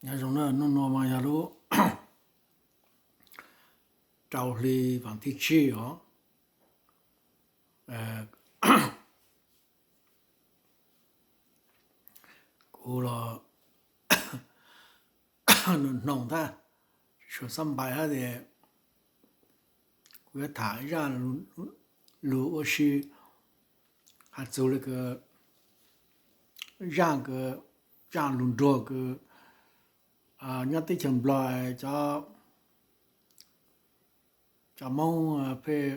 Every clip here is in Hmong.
Nyob zoo na, hnub no mas yog lub rau hli vas thib tsib os. Kuv los hnoos hnoos thiab, tsis tshua xab npais thiab tias kuv yuav tham zaj lus ua si, hais txog li zaj, zaj lus nruag uas nyob teb chaws Nplog, cov, cov Hmoob pheej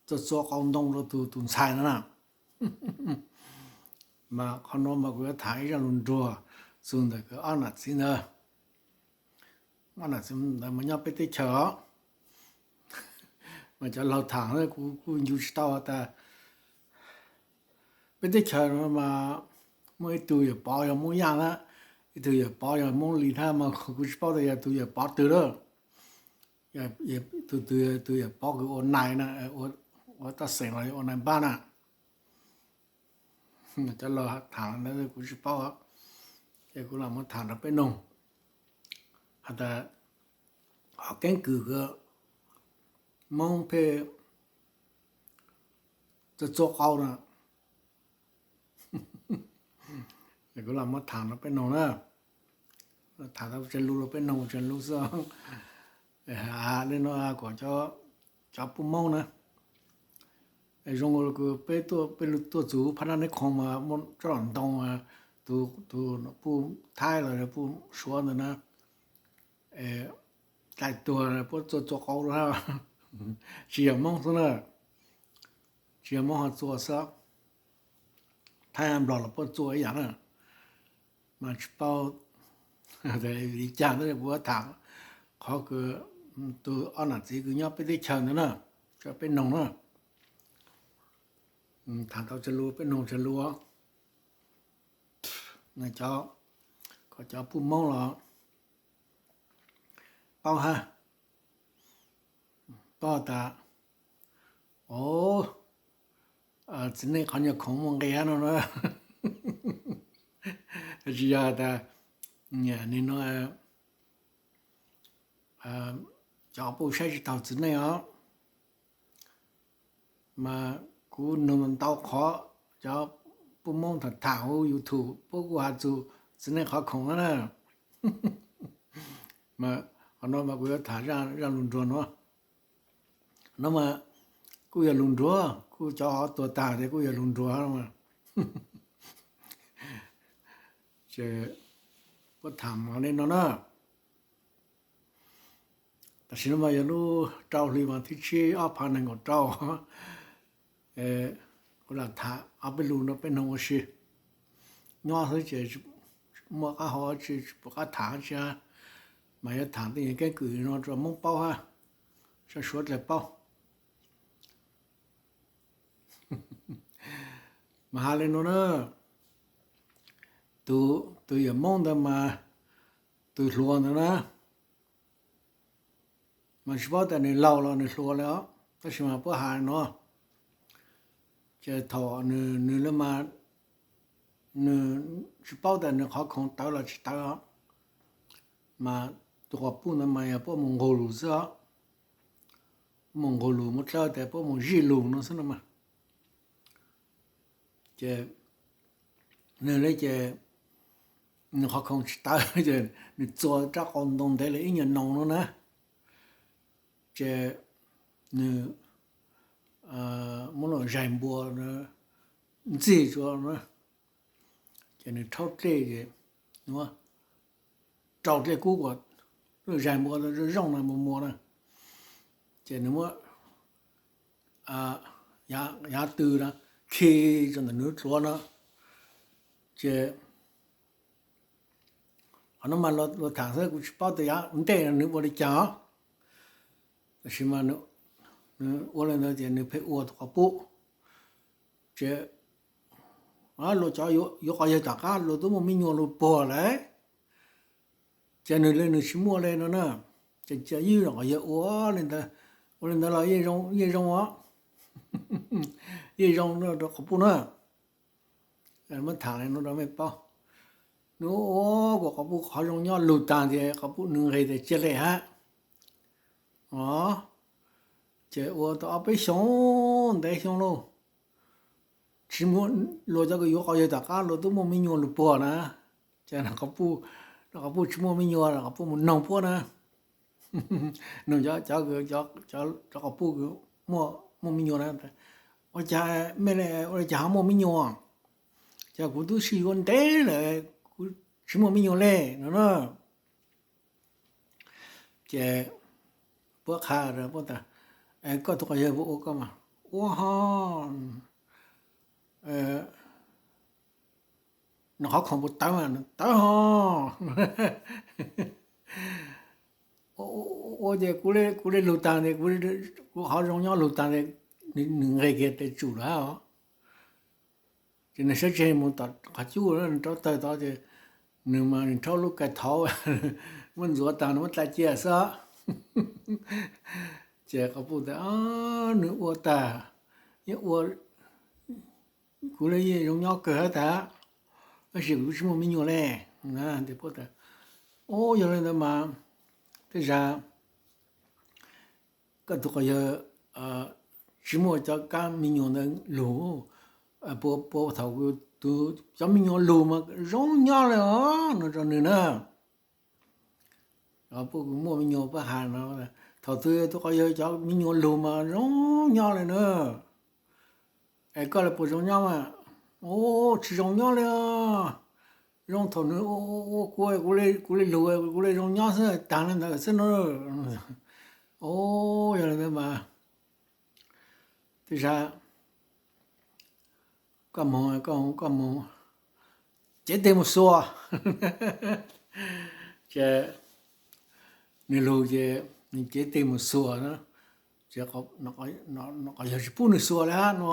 txua txua qau ntoo rau tus tus ntxhais no na. Mas qhov no mas kuv yuav tham ib zaj lus nruag txog ntawm ob nam txiv ntawd. Ob nam txiv ntawd mas nyob peb teb chaws os, mas cov laug tham kuv kuj ncu tsis tau tas peb teb chaws no mas muaj ib tug yawm Pov yog Hmoob Yaj na, ib tug yawm Pov yog Hmoob Lis thiab, mas kuv tsis paub tias yog tus yawm Pov twg lawm. Tus, tus yawm Pov kws ua nais na, ua toj xeem los ua nais npab na. Cov laug tham ntawd kuv tsis paub, ces kuv los muab tham rau peb noog, has tas qhov keeb kwm uas Hmoob pheej txua txua qau no, kuv los muab tham rau peb noog na. Tham tau tsawg lus los peb noog tsawg lus xwb. Li no kom cov puj Hmoob na, zoo li peb tuaj, peb tuaj txug phab nab neb khoom mas muaj tsob ntoo, tus, tus puj Thaib los puj Suav ntawd na, daim tuag puab txua txua qau, tsis yog Hmoob xwb na, tsis yog Hmoob ho txua xwb, Thaib Nplog los puab txua ib yam na. Mas tsis paub li cas ntawd, kuv tham qhov kws tus ob nam txiv kws nyob peb teb chaws ntawd na, rau peb noog na. Tham tau tsawg lus peb noog tsawg lus, kom cov puj Hmoob los paub hab, paub tas, o, txiv neej qhov nyuag khoom muaj nqis hab no na. Tsis yog tas nim no cov puj saib tsis taus txiv neej os. Mas kuv noog ntau qhov, cov puj Hmoob tham tham hauv YouTube puab kuj has txug txiv neej qhov khoom na. Mas qhov no mas kuv yuav tham zaj lus nruag no. No mas kuj yog lus nruag, kuj cov tuag tag tias kuj yog lus nruag no mas. Ces puab tham li no na. Tam sim no mas yog lub rau hli vas thib tsib ob phav nees nkaum rau. Kuv lam tham ob peb lus no peb noog ua si. Nyob xwb ces muaj qab hau tsi, tsis pum qab tham tsi, mas yuav tham tej keeb kwm no rau Hmoob paub hab, sab suav dlawg paub. Mas has li no na, tus, tus yawm Moob ntawd mas, tus hluas ntawd na, mas tsis paub tas nws laus los nws hluas li os, tab sis mas puab has no, ces thaum nws, nws li mas, nws tsis paub tas nws qhov khoom tawv los tsis tawv os, mas tus quas puj ntawd mas yog puab mus nqug lus xwb os, puab mus nqug lus muab dlawb tas puab mus zij lus no xwb no mas. Ces nws li ces nws qhov khoom tsis tawv ces nws txua rab qau ntoo ntev li ib nyuag noo no na, ces nws muab lub zais npua ntxig tsuas na, ces nws rhaub dlej ces rau dlej kub kom lub zais npua zoo zoo na, muag muag na, ces nws muab yav tw na khi rau ntawm nws lub duav no, ces qhov no mas luag tham xwb kuv tsis paub tias yav ntej nws ua li cas os, tab sis mas nws ua li ntawd ces nws pheej ua tus quas puj, ces luag cov yuav quas yawg tom qab luag twb muaj me nyuam lug puag lawm, ces nws li nws tsis muaj li no na, ces cia ib los quas yawg ua li ntawd, ua li ntawd los yeej zoo os, yeej zoo rau quas puj na. Muab tham li no rau mej paub. Nws ua kuas quas puj qhov zoo nyob lug taag ces quas puj nws nqeg tas cia le hab. O, ces ua tau ob peb xyoo, ntev xyoo lauj, tsis muaj, luag cov kws yuav quas yawg tom qab luag tub muaj me nyuam lug puag na. Ces quas puj tsis muaj me nyuam, quas puj mus noog puab na, noog cov, cov quas puj kws muaj me nyuam na, ua cas mej le, ua li cas ho muaj me nyuam? Ces kuv tub sij yuav ntev lawm, kuv tsis muaj me nyuam le no na. Ces puab qha, puab tas, koj tug quas yawg puas ua koj mas? Ua ho. Nws qhov khoom puas tawv mas? Tawv ho. Ua ces kuv le lug taag tes, kuv qhov zoo nyob lug taag tes, nws nqeg kiag tes tsum lawm hab os. Ces nws sawv tseg mus tom qhov cub, nws rauv tawg tod ces nws mas nws rhaub lub kais thauv, muab ntxuav taag nws muab dlai cia xwb. Ces quas puj tas, nws ua tas, yeej ua, kuv le yeej zoo nyob kawg hab tas, tab sis kuv tsis muaj me nyuam le. Tes puab tas, o, yog le ntawd mas tej zag koj tug quas yawg tsis muaj cov kab me nyuam ntawd lug, puas thaum kws tug cov me nyuam lug mas zoo nyob le os no rau nws na. Puab kws muaj me nyuam puab has no, thaum twg tug quas yawg cov me nyuam lug mas zoo nyob le na. Es koj le puas zoo nyob mas? O, tsis zoo nyob le os. Zoo thaum nws ua kuv, kuv le lug, kuv le zoo nyob xwb, taag le ntawd xwb no. O, yog le ntawd mas tej zag koj moog, koj moog cev teg mus xuas. Ces nws lug ces nws cev teg mus xuas na, ces quas yawg tsis pub nws xuas le hab no.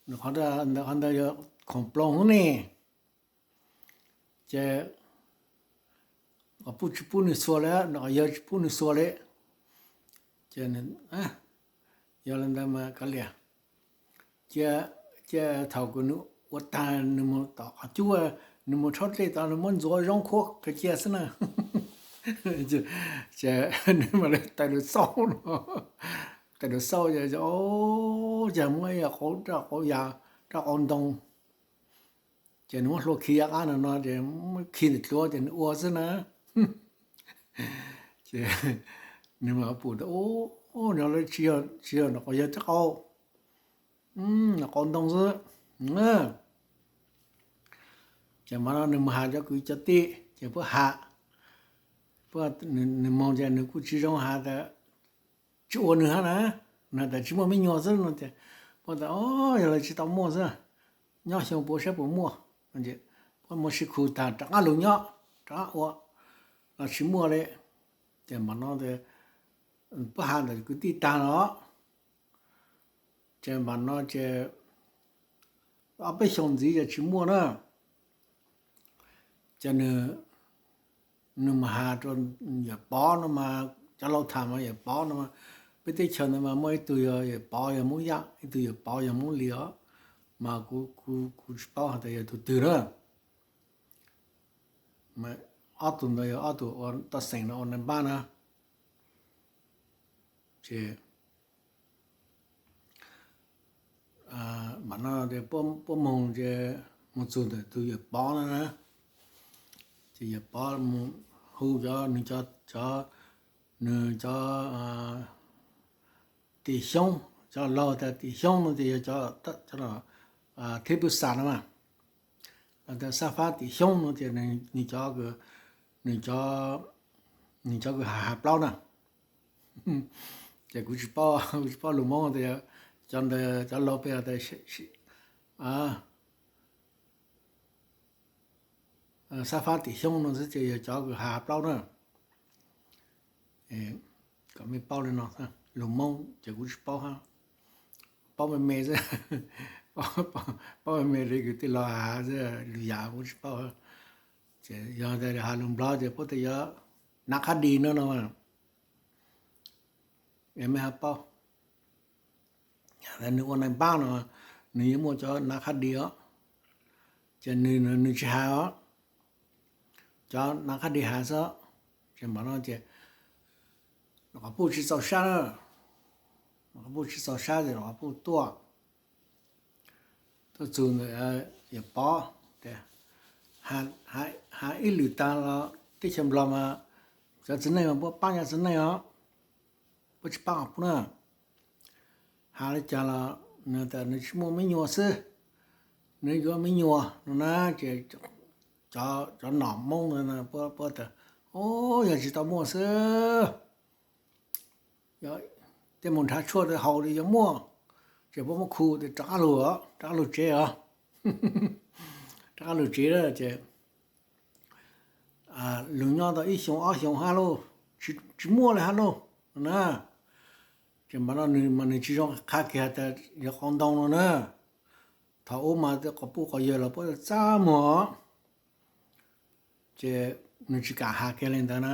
Nws qhov ntawd, qhov ntawd yog khoom ploog ne. Ces quas puj tsis pub nws xuas le, nws quas yawg tsis pub nws xuas le. Ces yog le ntawd mas kav liam, cia, cia thaum kws nws ua taag nws mus tom qhov cub, nws mus rhaub dlej tod nws muab ntxuav zoo khuab kawg cia xwb na. Ces nws mam le taws lug xauj no, taws lug xauj ces, o, ces muab ib yam qauv, raj qauv ntoo, ces nws muab hlua khi yav qab no no ces muab khi ntawm dluav ces nws ua xwb na. Ces nws mam pum tas, o, no lawv tsis yog, tsis yog nws quas yawg raj qauv, qauv ntoo xwb. Ces mas no nws mus has cov kwv cov tij ces puab has, nws moog ces nws kuj tsis zoo has tas tsis ua nws hab na, nws tas tsis muaj me nyuam xwb no ces puab tas, o, yog lawv tsis tau muaj xwb, nyob xyoo puav saib puas muaj. Puab muab sib khu taag rov qab lug nyob, rov qab ua los tsis muaj le. Ces mam no puab has ntawm kwv tij taag los, ces mam no ces ob peb xyoo ntxiv ces tsis muaj na. Ces nws, nws mus has rau Yawm Pov no mas, cov laus tham mas Yawm Pov no mas, peb teb chaws ntawd mas muaj ib tug yog Yawm Pov yog Hmoob Yaj, ib tug Yawm Pov yog Hmoob Lis os, mas kuv, kuv tsis paub has tas yog tug twg na. Ob tug ntawd yog ob tug ua toj xeem no ua nais npab na. Ces mam no puab moog ces moog txug ntawm tug Yawm Pov no na, ces Yawm Pov mus hu cov, nws cov, cov, nws cov tim xyoob, cov laug tas tim xyoob no ces yog cov thib pwj xam no mas, los tas xab fab tim xyoob no ces nws cov, nws cov, nws cov kws has has plaub na. Ces kuv tsis paub, kuv tsis paub lus Hmoob tas cov ntawd, cov laug peb tas xab fab tim xyoob no xwb ces yog cov kws has has plaub na. Kom mej paub li no, lus Hmoob ces kuv tsis paub hab, paub me me xwb, paub me me li kws tej laug has xwb, lus yam kuv tsis paub. Ces yog tas has lus Nplog ces puab tas yog nav qhab dis no no, mej ho paub. Nws ua nais npab no, nws yuav muaj cov nav qhab dis os, ces nws, nws tsis has os, cov nav qhab dis has xwb. Ces mam no ces Los Qhov Puj tsis txaus sab na, Los Qhov Puj tsis txaus sab ces Los Qhov Puj tuaj, tuaj txug ntawm Yawm Pov, has ib lwm tag los teb chaws Nplog mas cov txiv neej mas puab pab cov txiv neej os, puab tsis pab Los Qhov Puj na. Has li cas los nws tas nws tsis muaj me nyuam xwb, nws yuav me nyuam no na. Ces cov nom Hmoob puab tas, o, yog tsis tau muaj xwb, tej mus nrhav tshuaj haus li yuav muaj, ces puab muab khu rov qab lug, rov qab lug tsev os, rov qab lug tsev lawm ces lug nyob tau ib xyoos ob xyoos hab lauj, tsis muaj li hab lauj no na. Ces mam no nws mas nws tsis zoo qha kiag has tas yog qhov ntoo no na. Thaum ub mas tej qhov puj qhov yawg los puab txaj muag, ces nws tsis kam has kiag li ntawd na.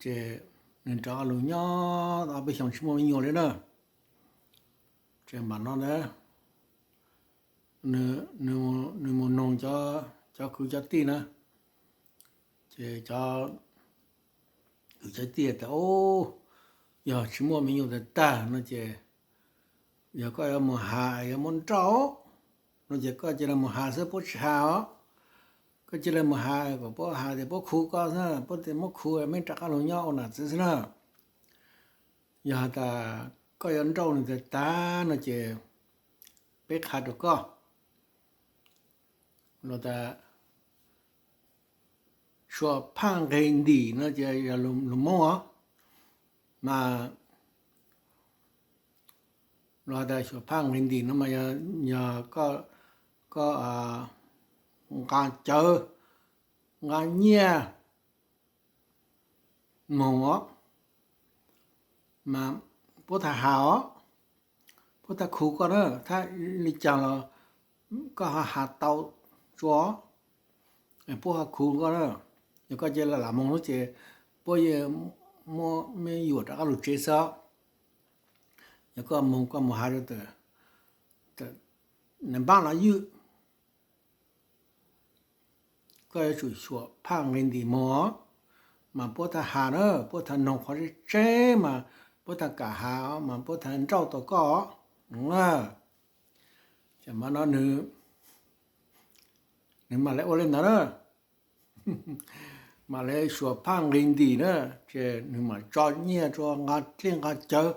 Ces nws rov lug nyob ob peb xyoos tsis muaj me nyuam li na. Ces mam no ntag, nws mus noog cov kwv cov tij na, ces cov kwv cov tij tas, yog tsis muaj me nyuam tag tag no ces yog koj yuav mus has yuav muab nrauj no ces koj cia li mus has xwb, puab tsis has os. Koj cia li mus has kom puab has tias puab khu koj xwb, puab tias muab khu mej rov qab lug nyob ua nam txiv xwb na. Yog has tas koj yuav nrauj nws tag tag no ces peb qha rau koj. Los tas suas phaj nqeg ntim no ces yog lus Moob os, mas los tas suas phaj nqeg ntim no mas yog koj nqa cawv, nqa nyiaj moog os, mas puab thaaj has os, puab thaaj khu koj na, thaaj li caag los koj ho has tau tsuas, puab ho khu koj na. Yog koj cia li lam moog lawm ces puab yeej muab mej yuam rov qab lug tsev xwb. Yog koj moog koj mus has rau nais npaab los ywj, koj yuav tsum suam phaj nqe ntim moog, mas puab thaaj has na, puab thaaj noog qhov tseeb tseeb mas puab thaaj kam has, mas puab thaaj nrauj tau koj. Ces mas no nws mam li ua li ntawd na, mam li suam phaj nqe ntim na, ces nws mam tso nyiaj rua, nqa dlej nqa cawv,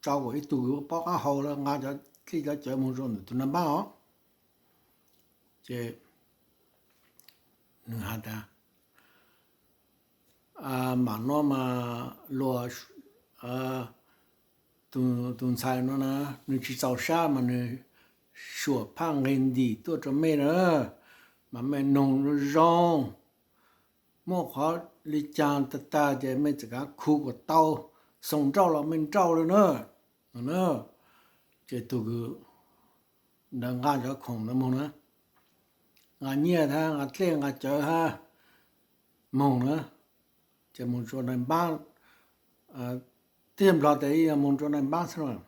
tso kuas ib tug paub qab hau lawm nqa cov dlej cov cawv moog rua ntawm tus nais npaab os. Ces nws has tas, mam no mas luas, tus ntxhais no na, nws tsis txaus sab mas nws suam phaj nqe ntim tuaj rua mej na, mas mej noog zoo, muaj qhov li caag tag tag ces mej txawm kav khu kuas tau, xoo nrauj los mej nrauj li na. Ces tus kws ntawd nqa cov khoom ntawd moog na, nqa nyiaj hab nqa dlej nqa cawv hab moog na, ces moog rua nais npaab, tij Nplog tas yog moog rua nais npaab xwb na.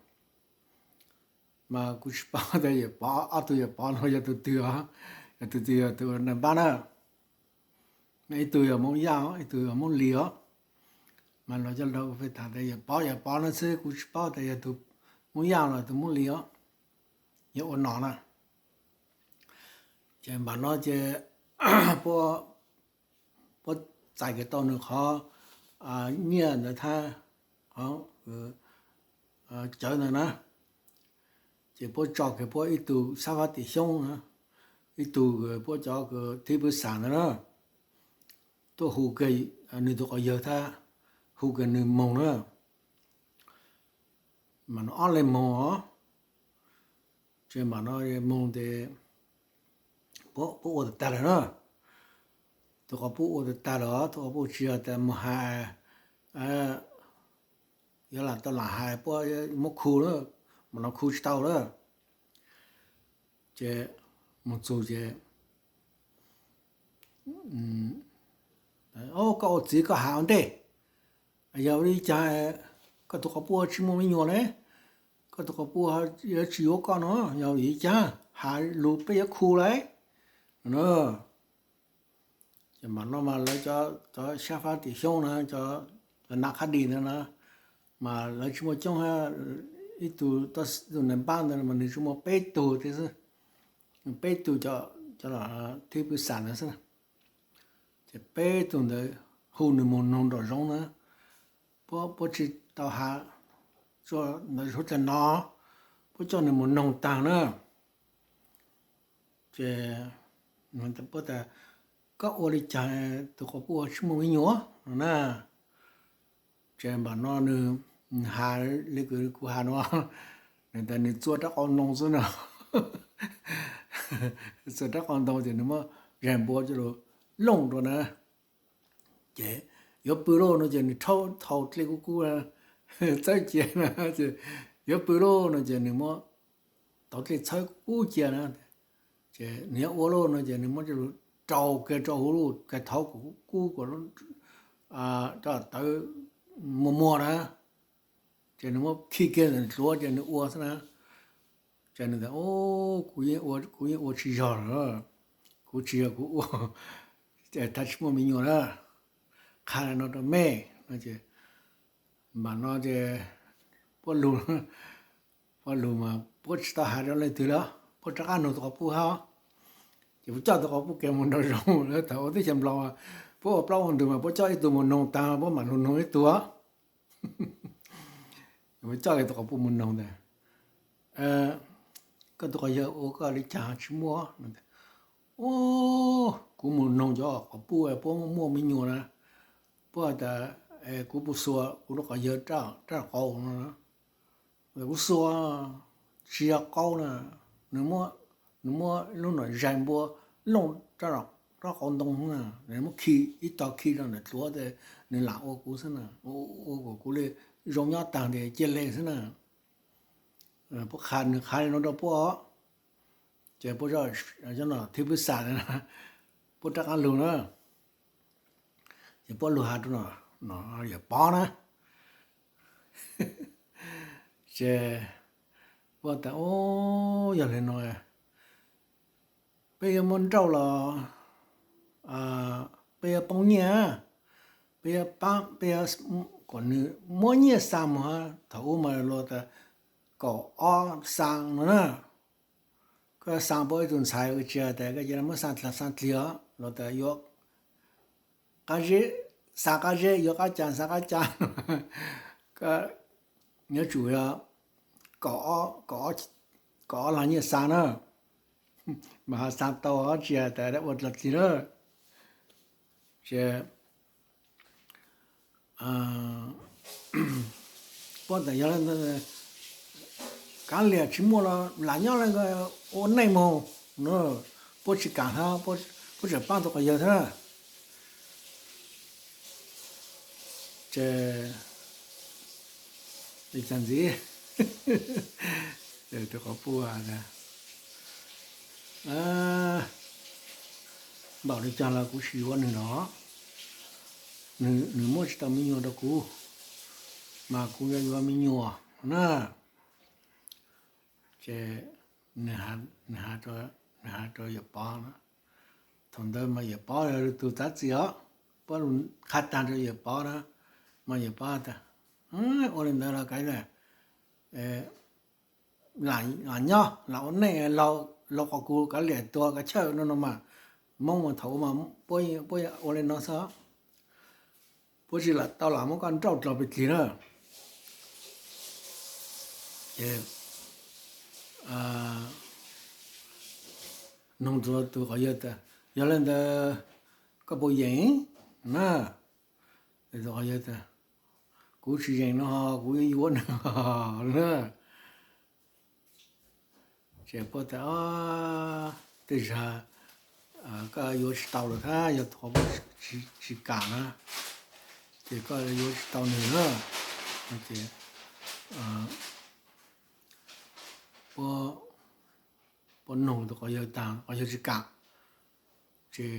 Mas kuv tsis paub tas Yawm Pov, ob tug Yawm Pov no yog tus twg os, yog tus twg yog tus nais npaab na. Ib tug yog Moob Yaj, ib tug yog Moob Lis os. Mas luas coj lug fej tham tas Yawm Pov Yawm Pov no xwb, kuv tsis paub tas yog tus Moob Yaj los tus Moob Lis os, yog ua nom na. Ces mam no ces puab txais kiag tau nws qhov nyiaj ntawd hab, qhov cawv ntawd na, ces puab tso kiag puab ib tug xab fab tim xyoob na, ib tug puab cov kws thib pwv xam ntawd na, tuaj hu kiag nws tus quas yawg hab, hu kiag nws moog na. Mas no ob leeg moog os, ces mam no moog tes puab ua tag tag lawm na. Tus quas puab ua tag tag lawm, tus quas puab tsis yog tas moog has, yuav lam tau lam has puab muab khu lawm, mas no khu tsis tau lawm. Ces moog txug ces, o, koj ua txiv koj has ua ntej, yog li cas koj tus quas puab tsis muaj me nyuam le? koj tus quas puj yuav tsis yuav koj no, yog vim li cas? Has lus peb yuav khu lawm no. Ces mam no mas lawv cov sab fab tim Xyoob na, cov nam qhab dis ntawd na, mas lawv tsis muaj coob, ib tug, tus nais npab ntawd mas nws tsuas muaj peb tug thiab xwb, peb tug cov thib pwj xam ntawd xwb. Ces peb tug ntawd hu nws mus noog nraum zoov na, puab, puab tsis tau has, ntawd huab tais no, puab coj nws mus noog taag na. Ces puab tas, koj ua li cas tus quas puj tsis muaj me nyuam no na? Ces npam no nws has li kuv has no, nws tas nws txua rab qau ntoo xwb no. Txua rab qau ntoo ces nws muab zaig npua coj lug looj rua na. Ces yuav pw lauj no ces nws rhaub thaus dlej kub kub, txawb cia na, ces yuav pw lauj no ces nws muab tau dlej txhawb kub cia na. Ces nws yuav ua lauj no ces nws muab coj lug rau kiag rau huv lauj, kag thaub kom kub kub, tawv muag muag na. Ces nws muab khi kiag ntawm dluav ces nws ua xwb na. Ces nws tas, kuv yeej ua tsis yog lawm, kuv tsis yog kuv ua, thaj tsis muaj me nyuam na, qha li no rau mej no. Ces npam no ces puab lug, puab lug mas puab tsis tau has rau leej twg li, puab rov qab noog tus quas puj hab. Ces puab coj tus quas puj kiag mus nraum zoov, lawv thaum ua teb chaws Nplog, puab ua plaub ua ntug mas puab coj ib tug mus noog taag puab mam lug noog ib tug. Puab coj tus quas puj mus noog tas, koj tus quas yawg ua koj li cas tsis muaj? Kuv mus noog cov quas puj puab muaj me nyuam na, puab has tas kuv puas xuas kuv tus quas yawg raj qau no. Kuv xuas tsis yog qau na, nws muab lub no zaig npua looj rab qau ntoo na, nws muab khi ib tog khi rau ntawm dluav, nws lam ua kuv xwb na, ua kom kuv li zoo nyob taag nrho cia li xwb na. Puab qha, nws qha li no rau puab, ces puab, no thib pwj xam, puab rov qab lug na. Ces puab lug has rau no, Yawm Pov na. Ces puab tas, yog li no peb yuav muab nrauj los peb yuav poob nyiaj, peb yuav paab, peb yuav kom nws muab nyiaj xa mus. Thaum ub mas luag tas kaum ob xaa no na. Koj xa puab ib tug ntxhais ua tsi tas koj cia li muab xa dlig, xa dlig os, los tas yuav qab zeb, xa qab zeb, yuav qab ca xa qab ca, koj yuav tsum yog kaum ob, kaum ob log nyiaj xa na, mas ho xa tau, tsis tas ua dlig na. Ces puab tas yog kav liam tsis muaj los lam nyob li, ua neej moog, puab tsis kam hab, puab tseem paab tug quas yawg thiab. Ces li cas ntxiv, tus quas puj tas, npaum li cas los kuv tsis yuav nws no, nws muab tsis tau me nyuam rau kuv, mas kuv yuav yuav me nyuam na. Ces nws has rau Yawm Pov, thaum ntawd mas Yawm Pov yog lug tug txav txim os, puab lug qha taag rau Yawm Pov na, mas Yawm Pov tas, ua li ntawd los kav lam nyob lam ua neej, laug qhov kuv kav liam tuag kav chawj no no mas, Moob mas thaum ub mas puab ua li no xwb, puab tsis lam tau lam muab koj nrauj dlog pes dlig na. Ces noog tus quas yawg tas, yog li ntawd koj puas yeem na? Tus quas yawg tas, kuv tsis yeem no, kuv yuav yuav nws na. Ces puab tas, tej zag koj yuav tsis tau lawm thiab, yog tus quas puj tsis kam na, ces koj yuav tsis tau nws na. Ces puab noog tus quas yawg tas, quas yawg tsis kam, ces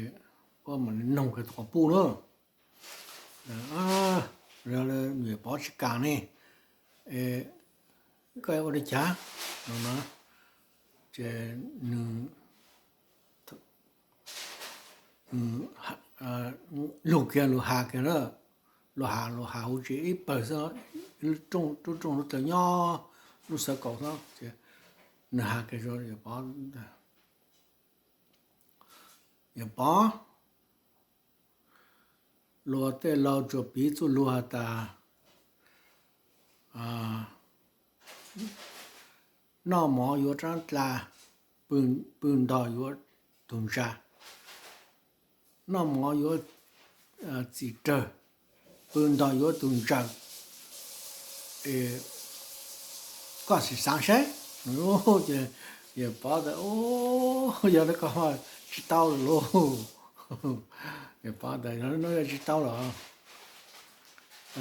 puab mam noog kiag tus quas puj na, yog Yawm Pov tsis kam ne, koj ua li cas no na? Ces nws lug kiag lug has kiag na, lug has lug has huv tsis ib pawg xwb, rooj lub taw nyob lub xav kaum xwb ces nws has kiag rau Yawm Pov, Yawm Pov, luag tej laug tsuas piv txuj lug has tas noj mov yuav rab dla, pw ntog yuav tug ntsa, noj mov yuav txim rawg, pw ntog yuav tug ntsa. Koj sim xaav saib. Ces Yawm Pov tas, yog li koj tsis tau lawm lauj. Yawm Pov tas, no yog tsis tau los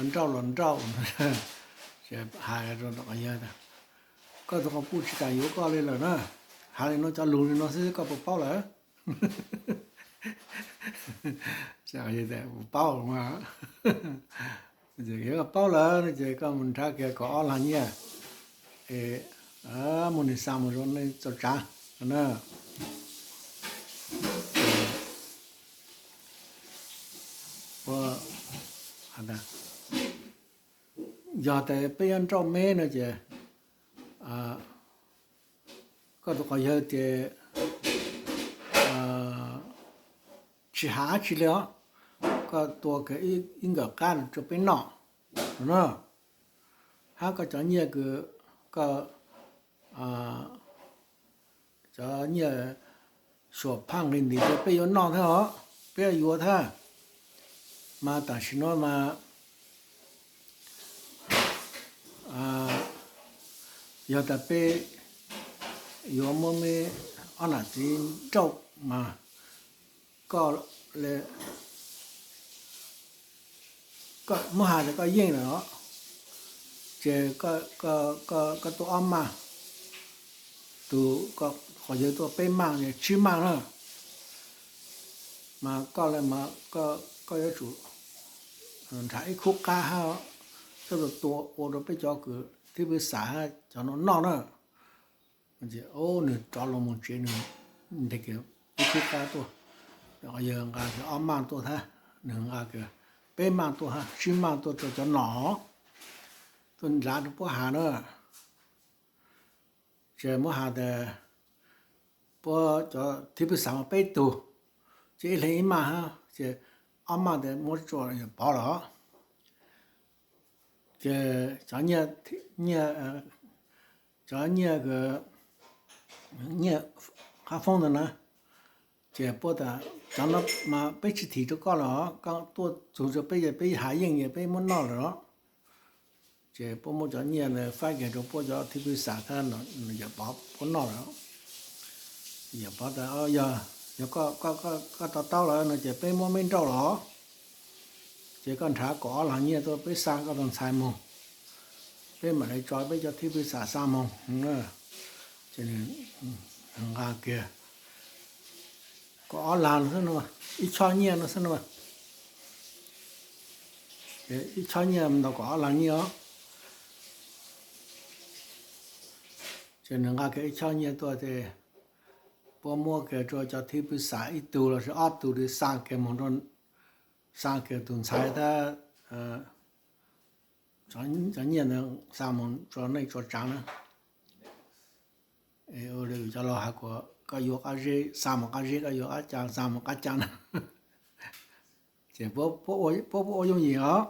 nrauj los nrauj. Has rau tom qhov yawg tas, koj tus qhov puj tsis kam yuav koj li lawm na, has li no cov lug li no xwb koj puas paub lawm? Paub mas. Yog koj paub lawm no ces koj mus nrhav kiag kaum ob lag nyiaj es muab nws xa mus rau nej txhua tsav na. Yog tas peb yuav nrauj meb no ces koj tus qhov yawg tias tsis has dab tsi li os, koj tua kiag ib nkawm qab rau peb noj no na, hab koj cov nyiaj kws koj cov nyiaj suam phaj nqi ntiv rau peb yuav noj thiab os, peb yuav yuav thiab. Mas tam sim no mas yog tas peb yuav muab meb ob nam txiv nrauj mas koj muab has tas koj yeej lawm os, ces koj tuaj ob maj, tus qhov yawg tuaj peb maj, tsib maj na. Mas koj le mas koj yuav tsum nrhav ib khub qab hab coj tuaj tua ua rau peb cov kws thib pwg xam hab cov no noj na. Nws rov los mus tsev, nws nteg kiag ib khub qab tuaj, yawg nqa kiag ob maj tuaj thiab, nws nqa kiag peb maj tuaj hab tsib maj tuaj rau cov nom, tuaj nrhav rau puab has na. Ces muab has tas puab cov thib pwg xam mas peb tug, ces ib leeg ib maj hab, ces ob maj tas muab rua Yawm Pov lawm. Ces cov nyiaj, cov nyiaj, nyiaj qhab foob ntawd na, ces puab tas cov no mas peb tsis thim rau koj lawm, koj tuaj txug rau peb ces peb has yeej ces peb muab noj lawm os. Ces puab muab cov nyiaj ntawd faib kiag rau puab cov thib pwg xam thiab Yawm Pov puab noj lawm. Yawm Pov tas, yog, yog koj to taub lawm no ces peb muab meb nrauj los, ces koj nrhav kaum ob lag nyiaj tuaj peb xa koj tus ntxhais moog, peb mam li tso peb cov thib pwg xam xa moog. Ces nws nqa kiag kaum ob lag no xwb no, ib choj nyiaj no xwb no, ib choj nyiaj ntau kaum ob lag nyiaj os. Ces nws nqa kiag ib choj nyiaj tuaj ces puab muab kiag rua cov thib pwg xam ib tug lossis ob tug li xa kiag moog, xa kiag tus ntxhais thiab cov nyiaj ntawd xa moog rua nej tso tsaav na. Ua li cov laug has kuas koj yuav qab zeb xa moog qab zeb, koj yuav qab caa xa moog qab caa na. Ces puab puab ua yooj yim os,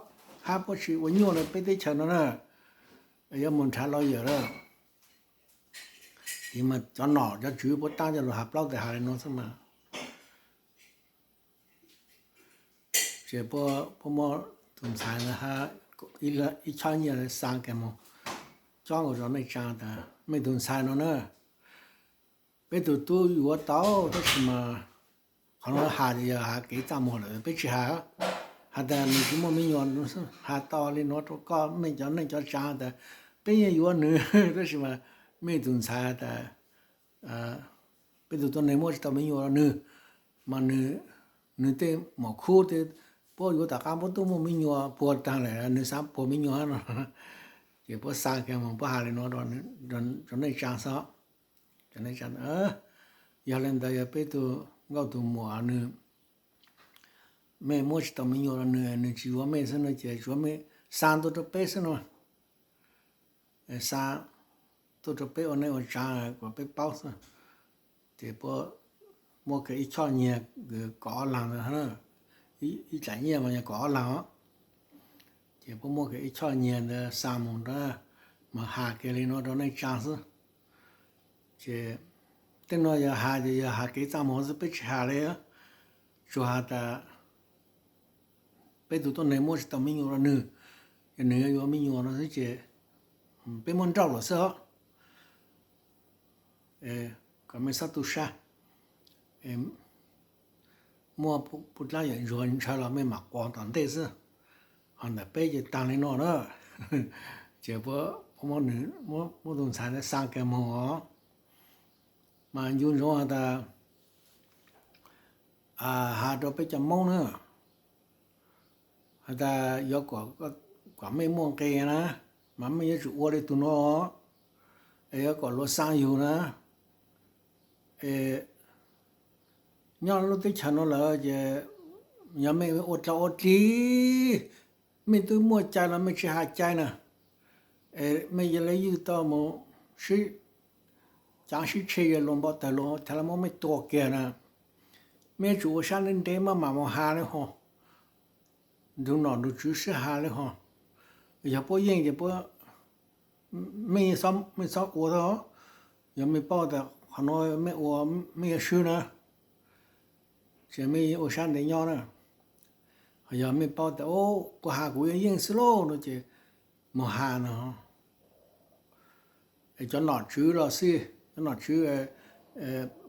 hab puab tsis ua nyuaj li peb teb chaws no na, yuav moog nrhav lawyer lawm. Ces mas cov nom cov tswv puab tab coj lug has plaub tes has li no xwb mas. Ces puab muab tus ntxhais ntawd hab ib choj nyiaj xa kiag moog cob nkaus rua nej tsaa tas mej tug ntxhais no na, peb tug tub yuav tau tab sis mas qhov no has tas yog has kev txaj muag lawm, peb tsis has, has tas nws tsis muaj me nyuam, has tau li no rua koj mej cov neej cov tsaa tas peb yeej yuav nws tab sis mas mej tug ntxhais tas peb tug tuab neeg muab tsis tau me nyuam rua nws, mas nws tej muam khub tej puab yuav tom qab puab tub muaj me nyuam puag taag lawm, nws xaav puag me nyuam no. Ces puab xa kiag moog puab has le nuav rua nej tsaa xwb. Yog le ntawd yog peb tug nkauj tug muam nws, mej muab tsis tau me nyuam rua nws, nws tsis yuav mej xwb no ces tsuav mej xa tuaj rua peb xwb no. Xa tuaj rua peb ua neej ua tsaa kom peb paub xwb. Ces puab muab kiag ib choj nyiag kom ob laag ntawd, ib dlaim nyiaj mas yog kom ob laag os. Ces puab muab kiag ib choj nyiag ntawd xa moog rua, mas has kiag le nuav rua nej tsaa xwb. Ces tej nuav yog has ces yog has kev txaj muag xwb, peb tsis has le. Tsuas has tas peb tug tuab neeg muab tsis tau me nyuam rua nws, ces nws yuav yuav me nyuam no xwb ces peb muab nrauj lawm xwb os. Kom mej txhob tu sab, muaj puj dlaab yawm ntsuag ntshaw los mej mam quas tom ntej xwb. Ho ntawm peb ces taag le nuav na. Ces puab muab tug ntxhais ntawd xa kiag moog os. Mas ncu ntsoov has tas, has rua peb cov Moob na, has tas yuav kom mej muaj nqe na, mas mej yuav tsum ua le tug nuav, es yuav kom luag xaa yug na. Es nyob lub teb chaws nuav lawm ces yog mej ua dlaag ua dlig, mej twb muaj cai los mej tsis has cai na, es mej yuav le ywj tau mus sib caav sib tshe, yog luag npau taws luag txhad le muab mej tua kiag na. Mej yuav tsum ua sab ntev ntev maj mam mus has le hos, nrug nom nrug tswv sib has le hos. Yog puab yeej ces puab, mej, mej txhob ua tau. Yog mej paub tas qhov nuav mej ua mej yuav swb na, ces mej ua sab ntev nyob na. Yog mej paub tas, o, kuv has kuv yuav yeej xwb lauj no ces mus has no. Es cov nom tswv los xij, cov nom tswv,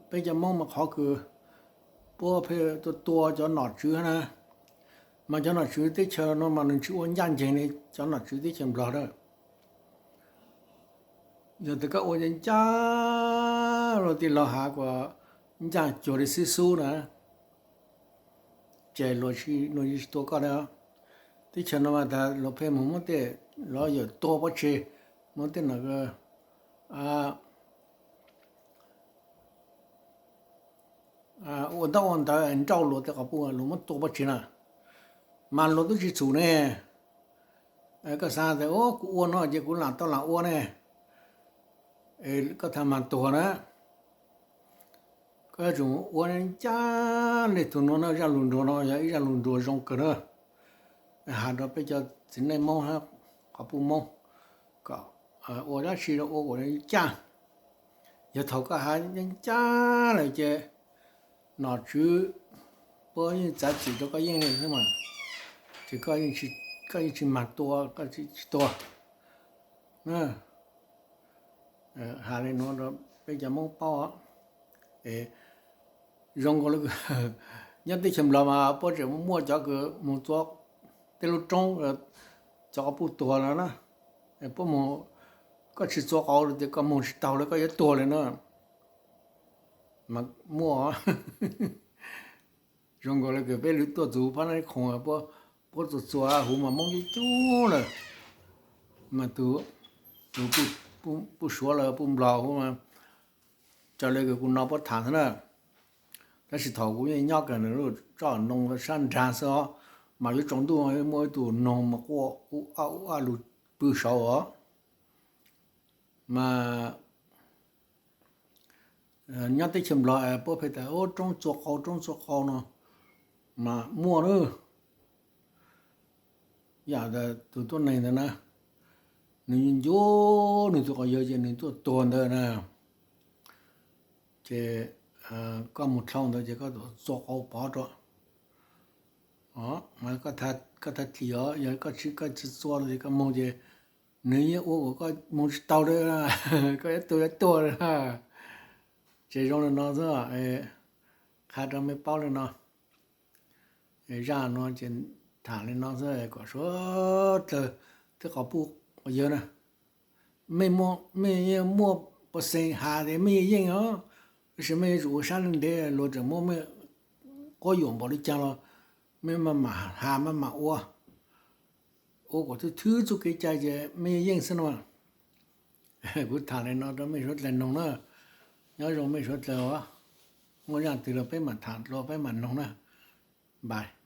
peb cov Moob mas qhov kws puab pheej tua tua cov nom tswv na, mas cov nom tswv teb chaws no mas nws tsis ua ncaj nceeg li cov nom tswv teb chaws Nplog na. Yog tas koj ua ncaj ncaj luag tej laug has kuas ncaj cuag li xib xub na, ces luag tsis, luag tsis tua koj na. Teb chaws no mas tas luag pheej mus muab tej, luag yawm tua pob tsev, muab tej no ua ntaub ua ntawv nrauj luag tej qhov puj luag muab tua pob tsev na, mas luag twb tsis txhum ne. Koj xav tas, o, kuv ua no ces kuv lam tau lam ua ne, koj txhad mag tuag na. Koj yuav tsum ua ncaj le tug nuav na. Zaj lug nruag no yog ib zaj lug nruag zoo kawg na, has rua peb cov txiv neej Moob hab qhov puj Moob kom ua dab tsi los ua kom ncaj. Yog thaum koj has ncaj lawm ces nom tswv puab yeej txav txim rua koj yeej li xwb mas, ces koj yeej tsis mag tua, koj tsis tua. Has li nuav rua peb cov Moob paub. Zoo nkaus li nyob teb chaws Nplog mas puab tseem muaj cov kws moog txua tej lub roob, cov qhov puj tuag no na. Puab moog, koj tsis txua qau ces koj moog tsis taug li, koj yuav tuag li na. Mas muaj, zoo nkaus li kws peb lwm tuaj txug Phab Nab Khoom, puab txua txua huv mas Moob coob coob lawm, mas tug puj Suav lawm puj Nplog huv mas, raws li kws kuv no puab tham xwb na. Tab sis thaum kuv yeej nyob kawg nws lub tsob noog sab nraag xwb os, mas yuav tsaus ntuj muaj ib tug noog mas quaj ub ab ub ab lug pw saud os. Mas nyob teb chaws Nplog puab pheej tas roob txua qau, roob txua qau no mas muaj na. Yam tas tug tuab neeg ntawd na, nws ncu nws tug quas yawg ces nws tuaj tuag ntawd na, ces koj moog dlhau ntawd ces koj txua qau pov rua. Mas koj thab thim os, yog koj tsis, koj tsis txua ces koj moog ces nws yeej ua kom koj moog tsis taug li, koj yuav tuag yuav tuag li. Ces zoo li no xwb, qha rau mej paub li no. Zaj no ces tham li no xwb kom suav dlawg tej qhov puj quas yawg na, mej yeej muaj pas xees has tias mej yeej yeej os, tab sis mej yuav tsum ua sab ntev, luag tseem muab mej quab yuam npaum li caag los mej maj mam has maj mam ua. ua kom thwb thwb txuj kev cai ces mej yeej xwb no. Kuv tham li no rau mej suav dlawg noog na. Nyob zoo mej suav dlawg os. Muaj zaj twg los peb mam tham dlua peb mam noog na. Bye.